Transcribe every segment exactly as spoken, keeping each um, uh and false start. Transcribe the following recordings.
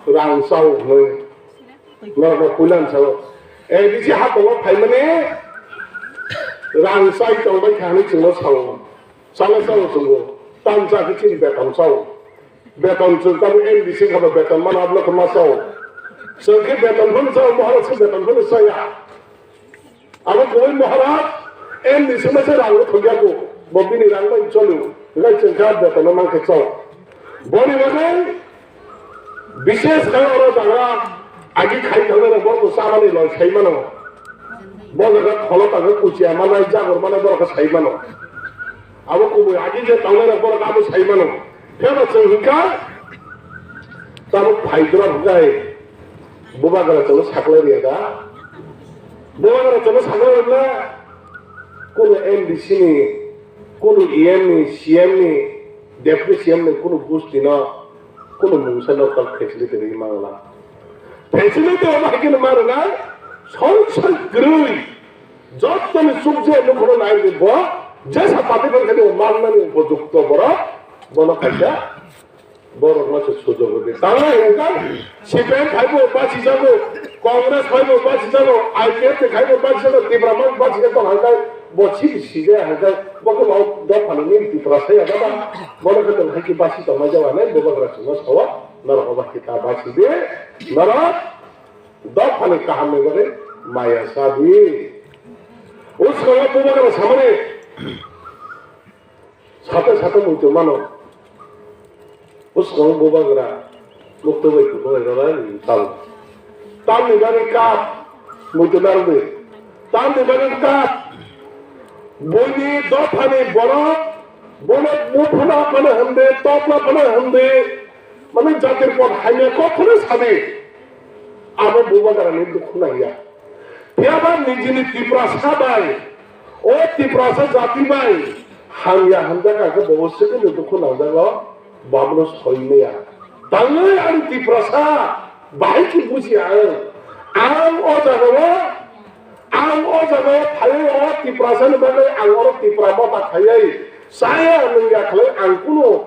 rang chao hwnwi norokno puilan sao. A D C hatongo phaimani rang chai tongbai kha hwnwi chwngno sao. Chana sao chwngo. Tamsa khe chini beton sao. Beton chwng tamo M D C khe beton mano ablo khe ma sao. Chwng khe beton phano sao, Maharaj khe beton phano saya. Abo koi Maharaj, M D C masa rang thok ya ko, bo bini rang bai cholo, ngai chengkha beton mang khe chao. Boni bagwi bishes khai oro jaga agi khai thangna bo ko samani loi khai mano. Bo jaga kholo tago kuchia manai jagor manai borok sai mano. Abo kubui agi je tangnai borok abo sai mano. Pheno chwng hwnkha tamo phaidra hwnkha. Bubagra chwngno saklai rwya da? Bubagra chwngno saklai rwna? Kunu M D C ni, kunu E M ni, C M ni, Deputy C M ni kunu gusti no kunu mungsa no kok facility rwi mangla. Facility omo hai khe ma rwnai, song song kwrwi, jottoni chukje nukhono nai rwdi bo, jesa party phano khe bo mannani upojukto borok, bono kaisa Borok no se sujok rwdi. Tamo hwnka, C P M phaibo basijago, Congress phaibo basijago, I P F ni phaibo basijago, Tipra Motha basijago hwnka, bo sini sijaya hwnka, bo khe bo dophani nini Tipra saya baba, bono khe tong hai khe basi tongma jawa nai, bo bagra chwngno sawa, norok obo hai khe ta basi di, norok dophani kaham ni bagwi maya sa di. Uskang o bo bagra samani, Sate sate muitu mano. Bwskango bubagra mukto bai kuphunai rwna tal. Tamni bagwi kap muitu narwgwi. Tamni bagwi kap. Buini dophani borok bono buphano phano hwnwi, topla phano hwnwi, mane jatir pot hamya kok phano sadi. Abo bubagrani dukhu nangya. Phiyaba nijini Tiprasa bai, o Tiprasa jati bai hamya hamjak kha khe bo swkangni dukhu nangjago, bo abono soi maya. Tangwi ani Tiprasa bahai khe buji ang. Ang o jagao, ang o jagao phaiwi o Tiprasani bagwi ang oro Tipra Motha khaiwi chaya nungya khlai ang kunu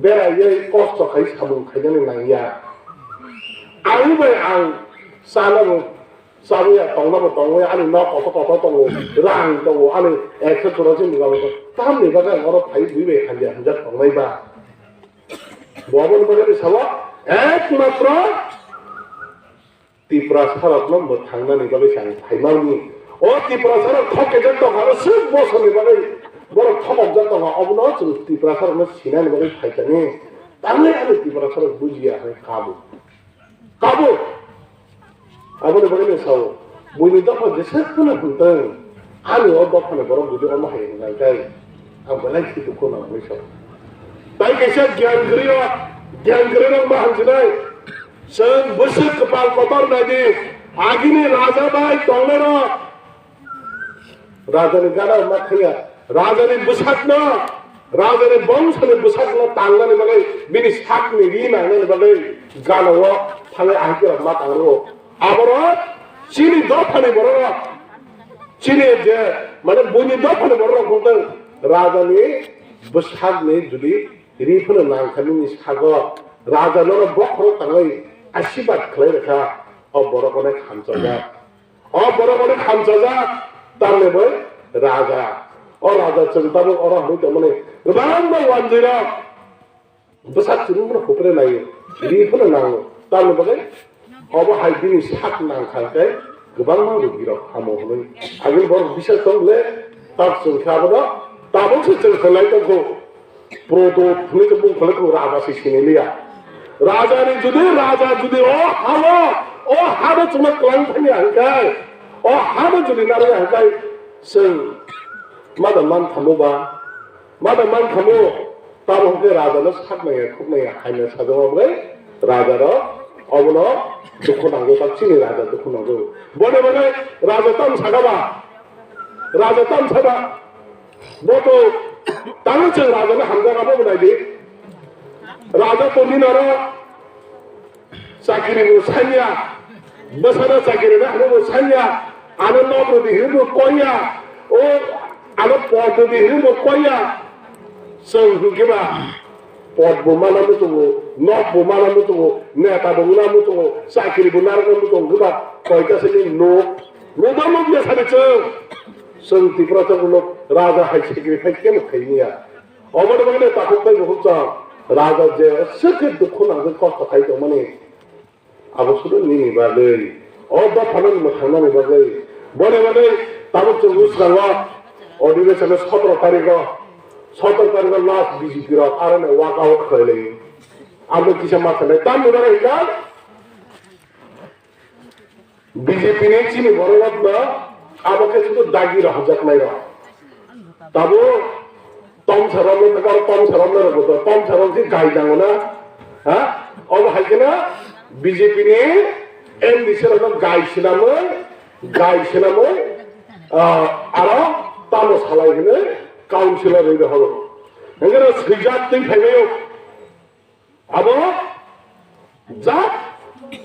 beraiwi kosto khai samung khainani nangya. Ang bai ang chana bo Chabuya tongna bo tongo, ani nok kotor kotor tongo, rang tongo, ani ekso churashi ni bagwi tamni bagwi ang oro phai bui bai hamya hamjak tongnai ba. Bo aboni bagwi sabo ekmatro Tiprasa rokno mwthangnani bagwi se ang phaimani. O Tiprasa rok thok kejak tongkha, aro swk bosorni bagwi borok thokokjak tongkha, obono chwng Tiprasa rokno sinani bagwi phaikani. Tamni ani Tiprasa rok bujiya hai kabo. Kabo. Aboni bagwi no sao, buini dopha jesa phano hwntwng, ani o dophani borok jodi omo hai wngnai khe, ang belai khe dukhu nangmani sao. Tai kaisa gyan kwrwi rok, gyan kwrwi rok ma hamjinai, chwng bwswk kwpal kotor nai di, agini raja bai tongnai rok, Rajani gana ma thangya. Rajani bwsakno, rajani bongsoni bwsakno tangnani bagwi, bini sakni ri nangnani bagwi gana-o thangwi ahai khe ma tangro. Aborok chini dophani bororok, chini je, mane, buini dophani bororok wngtang rajani bwsakni jodi ri phano nangkha nini sago, raja nono bokhorok tangwi asibad khlai rwkha, o borok onek hamchajak. O borok onek hamchajak, tamni bai raja. O raja chwng tabuk oro hwnwi tongmani kwbangma wanjwirok bwsak chwrwngno hupre laio, ri phano nango. Tamni bagwi obo hai bini sak nangkha khe kwbangma rugirok hamo hwnwi. Agini borok bisa tong le, tak chwng khe abono tabuk se chwng khlai tongkho. Prodo hwnwi khe bung kholai kho raja se siniliya. Raja ni jodi, raja jodi o hao, o hano chwngno kwlang thangya hwnkhe, o hano jodi narwkya hwnkhe, chwng mada man thamo ba, mada man thamo, tamo hwnkhe raja no saknaya, khuknaya, haina sajama bai raja rok obono dukhu nango, tak chini raja dukhu nango. Bone bone raja tam saka ba, raja tam saka. Bo to tamo chwng raja no hamjak abo bo nai di. Raja to nini oro chakiri bo sanya, bwsano chakiri na hwnwi bo sanya, ano nok rwdi hwnwi bo koya, o ano pot rwdi hwnwi bo koya. Chwng hwnkhe ba Pot bo mana muchungo, nok bo mana muchungo, neta bo mana muchungo, chakri bo narwkna muchungo, hwnkhe ba koita se nini nuk. Nukma nukya sani chwng. Chwng Tiprasa rok raja hai sacrifice khe no khaimya. Omo ni bagwi takhuk tei bukhuk chwng raja je swkhe dukhu nangwi kosto khai tongmani. Abo sudu nini bagwi. O dophano mwthangnani bagwi. Boni bagwi tabuk chwng bwskango odhibechano sotoro tarikho, sotoro tarikho last B J P rok aroni walk out khlailaio. Abo kisa ma sanai. Tamni bagwi hwnkha B J P ni chini borok rokno abo khe sudu dagi rohorjaknai rok. Tabuk Tom Sarom no, Tom Sarom no rwgo to, Tom Sarom si gai nango na, ha? Obo hai kheno B J P ni M D C rok no gai sinamwi, gai sinamwi, ah, aro tamo salai hwnwi councilor rwi rohoro. Hwnkhe no swijak twi phaibaio. Abo jak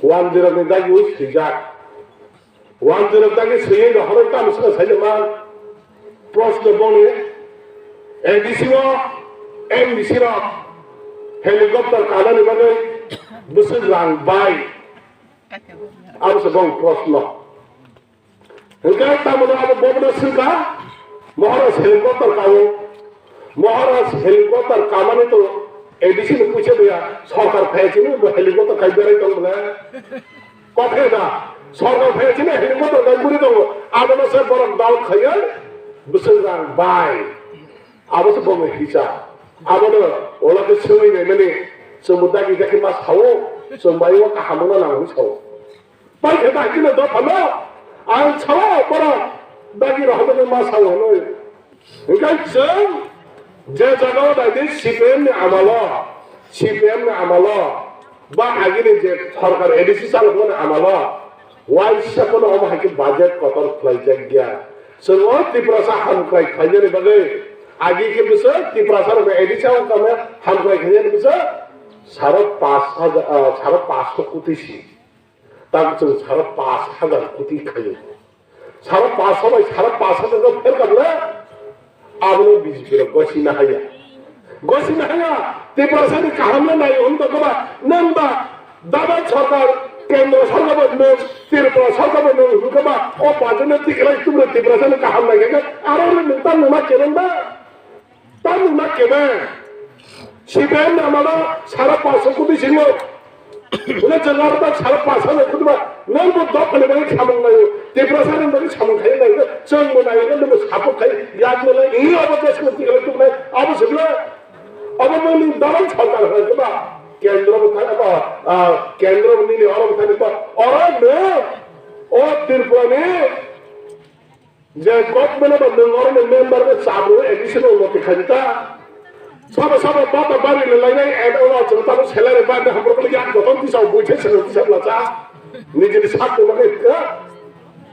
wanjwirokni dagi swijak. Wanjwirok dagi swiwi rohorwi tamo swkang sailema proshno boni A D C o M D C rok helicopter kanani bagwi bwswk rang bai? Abo se bong proshno. Hwnkhe tamoni abo bobono swngkha, Maharaj helicopter kao. Maharaj helicopter kamani to A D C ni puisa boya, sorkar phaiya chini bo helicopter kai berai tong bole. Kothe da, sorkar phaiya chini helicopter kai guri tongo. Abono se borok doubt khaiya, bwswk rang bai. Abo se bomo hisa. Abono ola khe swngwi naimani, chwngbo dagi dagi ma sao, chwng bai o kaham wngna nango sao. Paikhe dagino dophano ang sao borok dagi rohorjagwi ma sao hwnwi. Hwnkhe chwng je jagao naidi C P M ni amalo, C P M ni amalo, ba agini je sorkar A D C chalokmani amalo, waisa phano omo hai khe budget kotor khlaijak ya. Chwng o Tiprasa hamkrai khlainani bagwi agi khe bwswk Tiprasa rokno A D C o kamo hamkrai khlainani bwswk saro pash hajar, ah, saro pash koti si. Tamo chwng saro pash hajar koti khaio. Saro pash bai saro pash hajar no pher kabla abono B J P rok gosina haya. Gosina haya, Tiprasa ni kaham no nai hwn to kaba, nang ba, daban sorkar, kendro sorkar bo nang, Tripura sorkar bo nang hwn kaba, o pajon no tiklai tumre Tiprasa ni kaham nai khe, aro nang tam nang ma kenang ba. Tamni ma kebe? C P M ni amalo sara pash koti singo. Hwnwi chwng aro ta sara pash hajar koti ba. Nwng bo dophani bagwi samung naio. Tiprasa ni bagwi samung khai naio. Chwng bo naio, nwng bo support khai. Yak bo nai, ini abo jas koti kala tuk nai. Abo sibla. Abo nwng ni dalam sorkar hai ba. Kendro bo thang ba. Ah, kendro bo nini oro bo thang ba. Oro nwng. O Tripura ni Je government ba nwng oro ni member no chabu A D C no unnoti khaidi ta. Sabo sabo bata bari le lainai and oro chwng tamo salary ba de hamro kali yak joton tisa buithe salary tisa la cha. Nijini sak ni bagwi ka.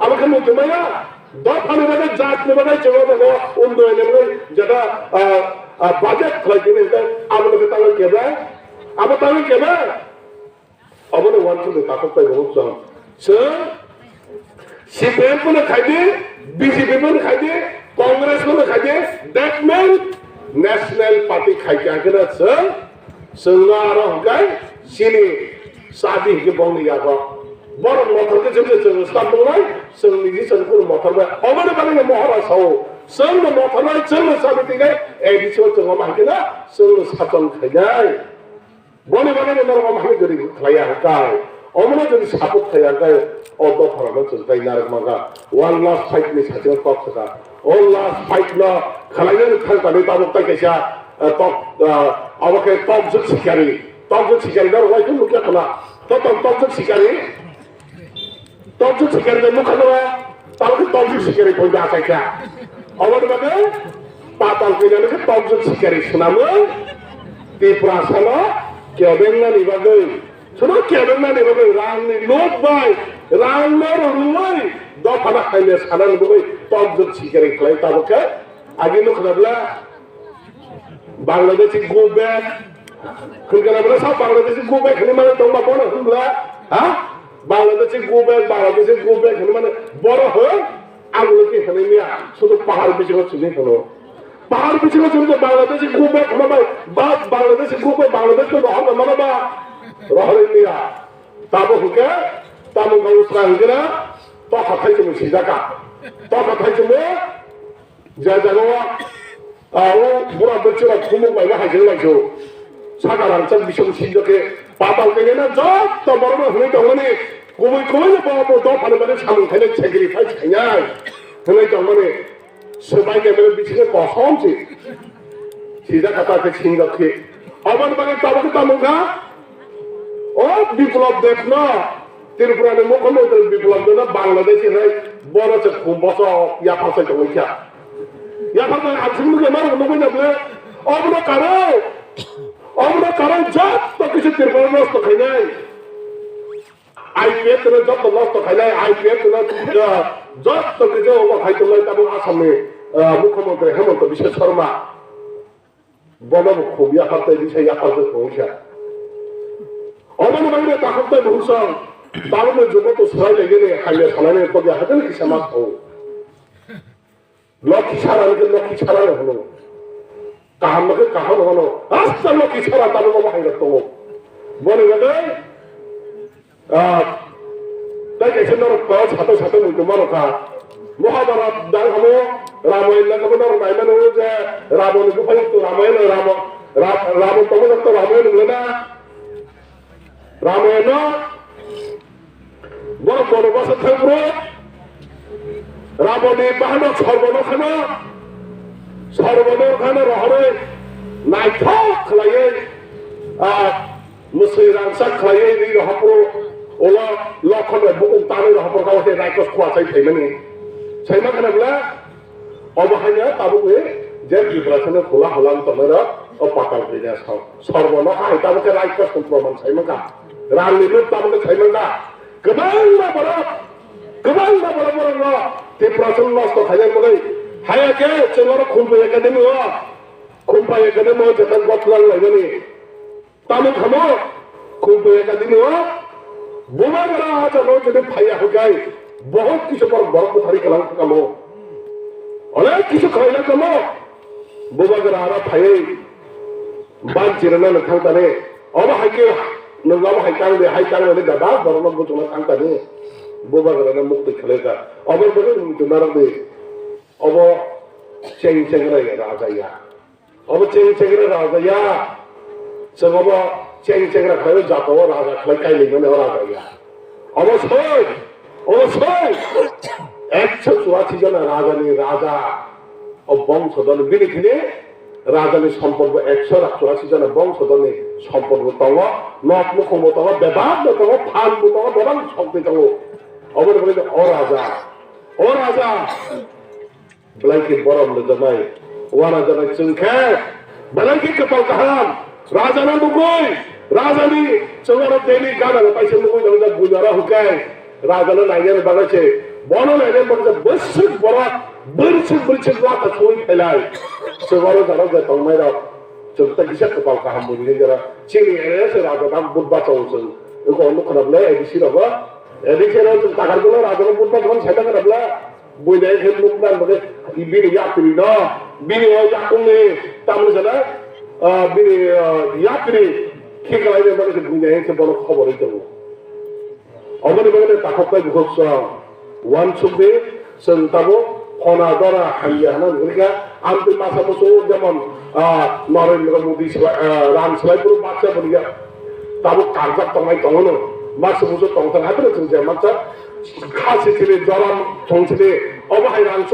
Abo khe mutu maya. Dophani bagwi jat ni bagwi chwng oro undo ene bagwi jada, ah, ah, budget khlai kini ta abo khe tamo keba. Abo tamo keba. Obono uansukni takhuk pai bo chwng. Chwng C P M phano khaidi, B J P phano khaidi, Congress phano khaidi, that means National Party khaikha hwnkhe chwng, chwngno aro hwnkhe chini chadi hwnkhe bongni yago. Borok mothor khe chwngno chwng stop tongnai, chwng niji chwng phano mothor bai. Obono bagwino mohora sao. Chwngno mothor bai, chwngno chadi twi nai, A D C o chwng omo hai kheno chwngno sachong khainai. Boni bagwi no norok omo hai gari khlaiya hwnkhe, omono chwng support khaiya hwnkhe, o dopharokno chwng tai narwk mangkha. One last fight ni sachio kok swkha. O last fight no khlainani thang tani tabuk tai kaisa, eh, tok, eh, abo khe tokjwk sikari. Tokjwk sikari no rwai khe nukya khna. To tong tokjwk sikari. Tokjwk sikari de nukha no, tamo khe tokjwk sikari poida achaikha. Oboni bagwi patal kailaino khe tokjwk sikari swnamwi Tiprasano kebengnani bagwi, sono kebengnani bagwi rangni lob bai, rangno rwrwngwi dophano haino sanani bagwi tokjwk sikari khlai tabuk khe agi nukha bla. Bangladeshi go back. Hwnkhe na bwrwi sa Bangladeshi go back hwnwi mano tongma bono hwnbla? Ha? Bangladeshi go back, Bangladeshi go back hwnwi mano bono hwn? Ang hwnwi khe hwnwi maya. Sudu pahar bisingo simi hwno. Tar bisingo chwng je Bangladeshi gubek hwnba bai, ba Bangladeshi gubek Bangladesh no rohor mano ba, rohor India. Tamo hwnkhe, tamo kang swkang hwnkhe na, tokha thai chwng sijaka. Tokha thai chwng je jaga o, ah, o bura bwchwra khumuk bai ba hai jeng lai so. Saka rangchak bising sijake, patal kene na jotto borok no hwnwi tongmani, kubui kubui no bo bo dophani bagwi samung khainai, sacrifice khainai hwnwi tongmani. Swbai khe bele bisingo kosom se. Sijak kata khe singa khe. Aboni bagwi tabuk tamo kha. O Biplab Deb no, Tripura ni mukhyamantri Biplab Deb no Bangladesh ni bono se khum boso yaphar sai tongwi kha. Yaphar bai ang simi khe mar nugwi na bele. Obono karo. Obono karo jotto kisa Tripura nosto khainai. I P F no joto nosto khainai, I P F no, ah, joto kisa omo khai tongnai tabuk Assam ni, ah, mukhyamantri Himanta Biswa Sarma. Bono bo khum yaphar tei bisa yaphar se thung kha. Omo ni bagwi takhuk tei bukhuk song, tabuk ni jugo to swrai lai gini, hamya salai ni kok ya hajan kisa ma thung. Lokhi sara ni lokhi sara no hwno. Kaham no khe kaham no hwno. Asta lokhi sara tabuk omo hai rok tongo. Boni bagwi, ah, tei kaisa norok ko sato sato muitu mano kha. Mahabharat dang hamo Ramayan na kabo norok nai mano je Ravana ni buphang to Ramayan Rama Ra-, Ravana tongo to Ramayan wngla na. Ramayana borok bono basa thangphuru Ramonni bahanok Sorbono kheno, Sorbono kheno rohorwi naithok khlaiwi, ah, mwswi rangchak khlaiwi ri rohorphuru ulo Lokhon bai bukung tanwi rohorphuru kabo khe Raikos khua chai phaimani. Saima khna bwla? Obo haino tabukni je Tiprasano hula hula wng tongnai rok, o patal bini aswk. Sorbo no hai tabuk khe Raikos ni proman sai mankha. Rang ni ruk tabuk khe sai mankha. Kwbangma borok, kwbangma borok borok no Tiprasano nosto khaina bagwi. Haya khe chwng oro Khumpai Academy o, Khumpai Academy o jeta gotlang laimani. Tamo khamo, Khumpai Academy o, Bubagra haja no jodi phaiya hwnkhe, bahut kisu borok, borok bwthari kwlang kamo. Onek kisu khaina kamo, Bubagra ara phaiwi, ban chirana no thang tani. Obo hai khe, nwng obo hai tang de, hai tang de, gada borok no buchungna thang tani. Bubagra no mukti khlai ta. Obo bwrwi nwng narwk di. Obo cheng cheng rai raja ya. Obo cheng chengra raja ya. Chwng obo cheng chengra khlai o jato o raja khlai kailaimani o raja ya. Obo soi, obo soi. Ekso churasi jona raja ni raja. O bongso doni bini thini raja ni sompot bo ekso churasi jona bongso doni sompot bo tongo. Nok nukhung bo tongo, bebak bo tongo, phan bo tongo, bebak sokti tongo. Obo ni bagwi o raja, o raja. Belai khe borom rwjaknai, uanajaknai chwng khe belai khe kwpal kaham. Rajano nugwi, rajani chwng oro daily gana rok kaisa nugwi tongo, buino oro hwnkhe rajano nainani bagwi se, bono nainani bagwi se bwswk borok bwrwswk bwrwswk lata songwi phailai. Chwng oro jara je tongnairok chwng tei kisa kwpal kaham buini jora chini area se raja dam budba chao chwng. Eko nukha na bwle A D C rogo, A D C rogo chwng takar bwle rajano budba chao saida kana bwle. Buini khe nukna bagwi bini yapri no, bini o yakungni tamni sana, ah, bini, ah, yapri khiklai ni bagwi buini khe bono khobor wi tongo. Oboni bagwi takhuk tei bukhuk song uansukdi, chwng tabuk hona dora hamya hwnwi hwnkha, amtwi masa musu jemon, ah, Narendra Modi swlai, ah, Ram swlai phuru baksa bwrwi ya tabuk karjak tongnai tongo no, masa musu tongthang haphano chwng je mansa. Kha sitini, joram thongsini, obo hai rang